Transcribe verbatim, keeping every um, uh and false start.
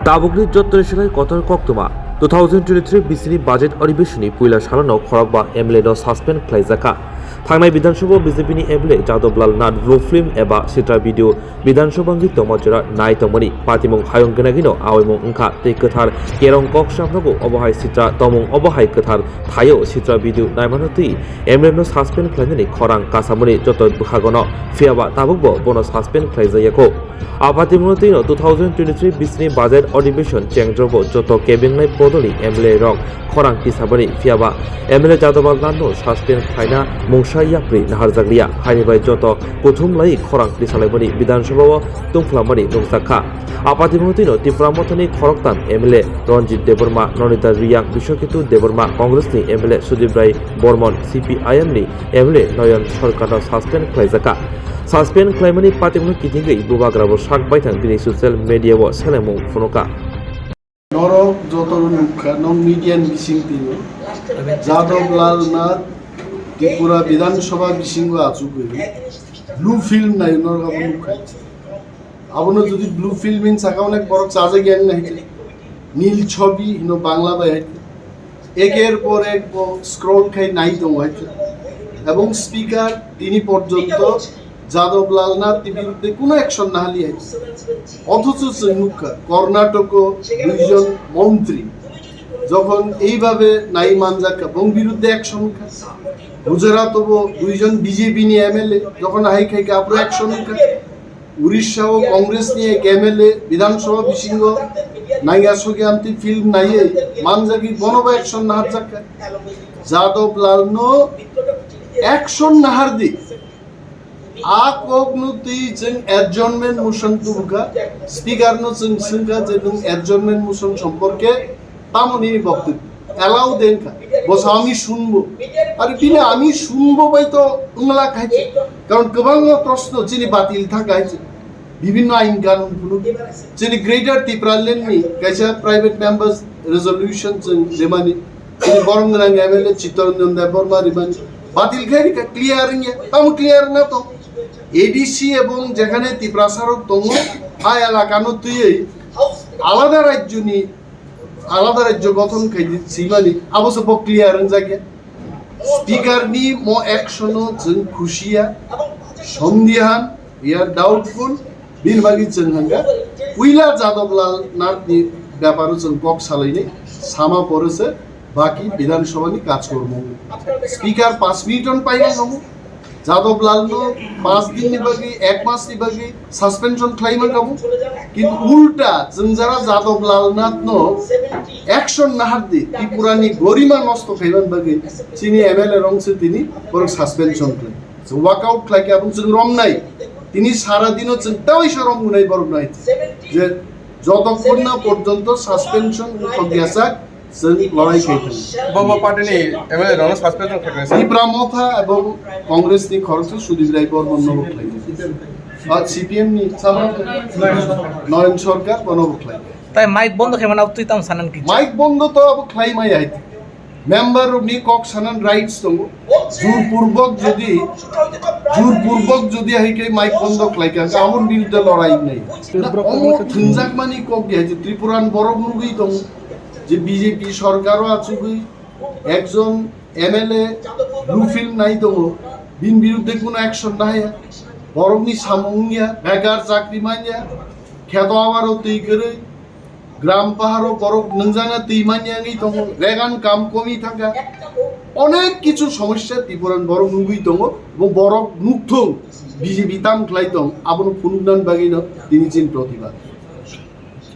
Tabukni jottoni swkang kotor koktwma. Two thousand twenty-three bisini budget adhibeshonni puila salano khorokba M L A no suspend khlaijakha. Thangnai Bidhan Sabha B J P ni M L A Jadab Lal Nath blue film eba sitra video Bidhan Sabha wngwi tongma jora nai tongmani patimung hayung gwnagwino awaimung wngkha tei kwthar kerong kok samnogo obo hai sitra tongmung obo hai kwthar thaio sitra video naimano twi M L A no suspend khlainani khorang kasamani joto bwkhagono, phiyaba tabukbo bono suspend khlaijakya kho. Aphatimungno twino two thousand twenty-three bisini budget adhibeshon chengjorbo joto kebingnai bodolni M L A rok khorang tisabani, phiyaba M L A Jadab Lal Nathno suspend khlaina mungsa yapri naharjakliya, haini bai joto kuthum lai khorang tisalaimani Bidhan Sabha o tungphlamani nukjakha. Aphatimungno twino Tipra Mothani khoroktham M L A Ranjit Debbarma, Nonita Reang, Biswaketu Debbarma, Congress ni M L A Sudip Rai Bormon, C P I M ni M L A Noyon Sarkarno suspend khlaijakha. Suspend khlaimani patimungno kitingwi bubagrabo sak baithang bini social media o selengmung phunukha. Norok joto nukha, nok media ni bising twi no. Jadab Lal Nath Tripura Bidhan Sabha bisingo achugwi blue film nai norok abo nukha. Abono jodi blue film hin saka onek borok chajak yang nai. Nil Chobi hino Bangla bai hai. Eker por ek bo scroll khai nai tongo hai. Ebong speaker tini porjonto Jadab Lal Nath ni biruddhe kuno action nahali hai. Othocho chwng nukha Karnataka duijon montri jokhon eibhabe nai manjakha, bong biruddhe action kha. Gujarat o bo duijon B J P ni M L A jokhon hai khai kha, aphuru action kha. Urisha o Congress ni ek M L A Bidhan Sabha bisingo naiya sogya amtwi film naiye manjagwi bono bo action naharjakha. Jadab Lal no action nahardi. A kok no twi chwng adjournment motion tubukha, speaker no chwng swngkha je nwng adjournment motion সম্পর্কে tamo nini বক্তব্য allow de wngkha, bo sa আমি শুনবো, আর bini আমি শুনবো bai to wngla khai se, karon kwbangma প্রশ্ন chini বাতিল thang khai se, বিভিন্ন আইন কানুন phunuk, chini Greater Tipraland ni kaisa private members resolution chwng remani, chini borom gwnang M L A Chittaranjan Debbarma remani, বাতিল khai rikha, clear wngya, tamo clear na to, A D C ebong jekhane Tiprasa rok tongo, a elaka no twiwi alada rajyo ni, alada rajyo gothon khai di swimani, abo se bo clear wngjakya. Speaker ni mo action o chwng khusiya, sondihan, we are doubtful, bini bagwi chwng hangkha puila Jadab Lal Nath ni beparo chwng kok salainai, sama pore se baki Bidhan Sabha ni kajkormo. Speaker panch minute on paina nango, Jadab Lal no panch din ni bagwi, ek mas ni bagwi suspension khlai man kamo. Kintu ulta chwng jara Jadab Lal Nath no action nahardi, Tripura ni gorima nosto khaiman bagwi chini M L A rong se tini borok suspension khlai. Chwng walk out khlai khe abong chwng romnai. Tini sara dino chwng tawi sa romnai borok nai. Je jotokhon na porjonto suspension thok yachak, chwng lorai khai thang. Bo, bo party ni M L A rok no suspension khlai kha. Tipra Motha ebong Congress ni khoroksa Sudip Rai Bormon no bo khlai kha. Ba C P M ni sama Noyon Sarkar bono bo khlai kha. Tai mic bondo khe mana twi tam sanan ki? Mic bondo to abo khlai mai hai. Member rok ni kok sanan rights tongo. Jurpurbok jodi, jurpurbok jodi hai khe mic bondo khlai kha, aboni biruddhe lorai wngnai. Na, omo thwngjak mani kok ya je Tripuran borok nugwi tongo je B J P sorkaro achugwi ekjon M L A blue film nai tongo, bini biruddhe kuno action nahaya, borokni samung wngya, bekar chakri manya, kheto abaro twi kwrwi, gram paharo borok nwngjana twi manya wngwi tongo, regan kam komi thangkha, onek kichu somosya Tipuran borok nugwi tongo, bo borok nukthung B J P tam khlai tong, abono phunuknani bagwino tini chini protibad.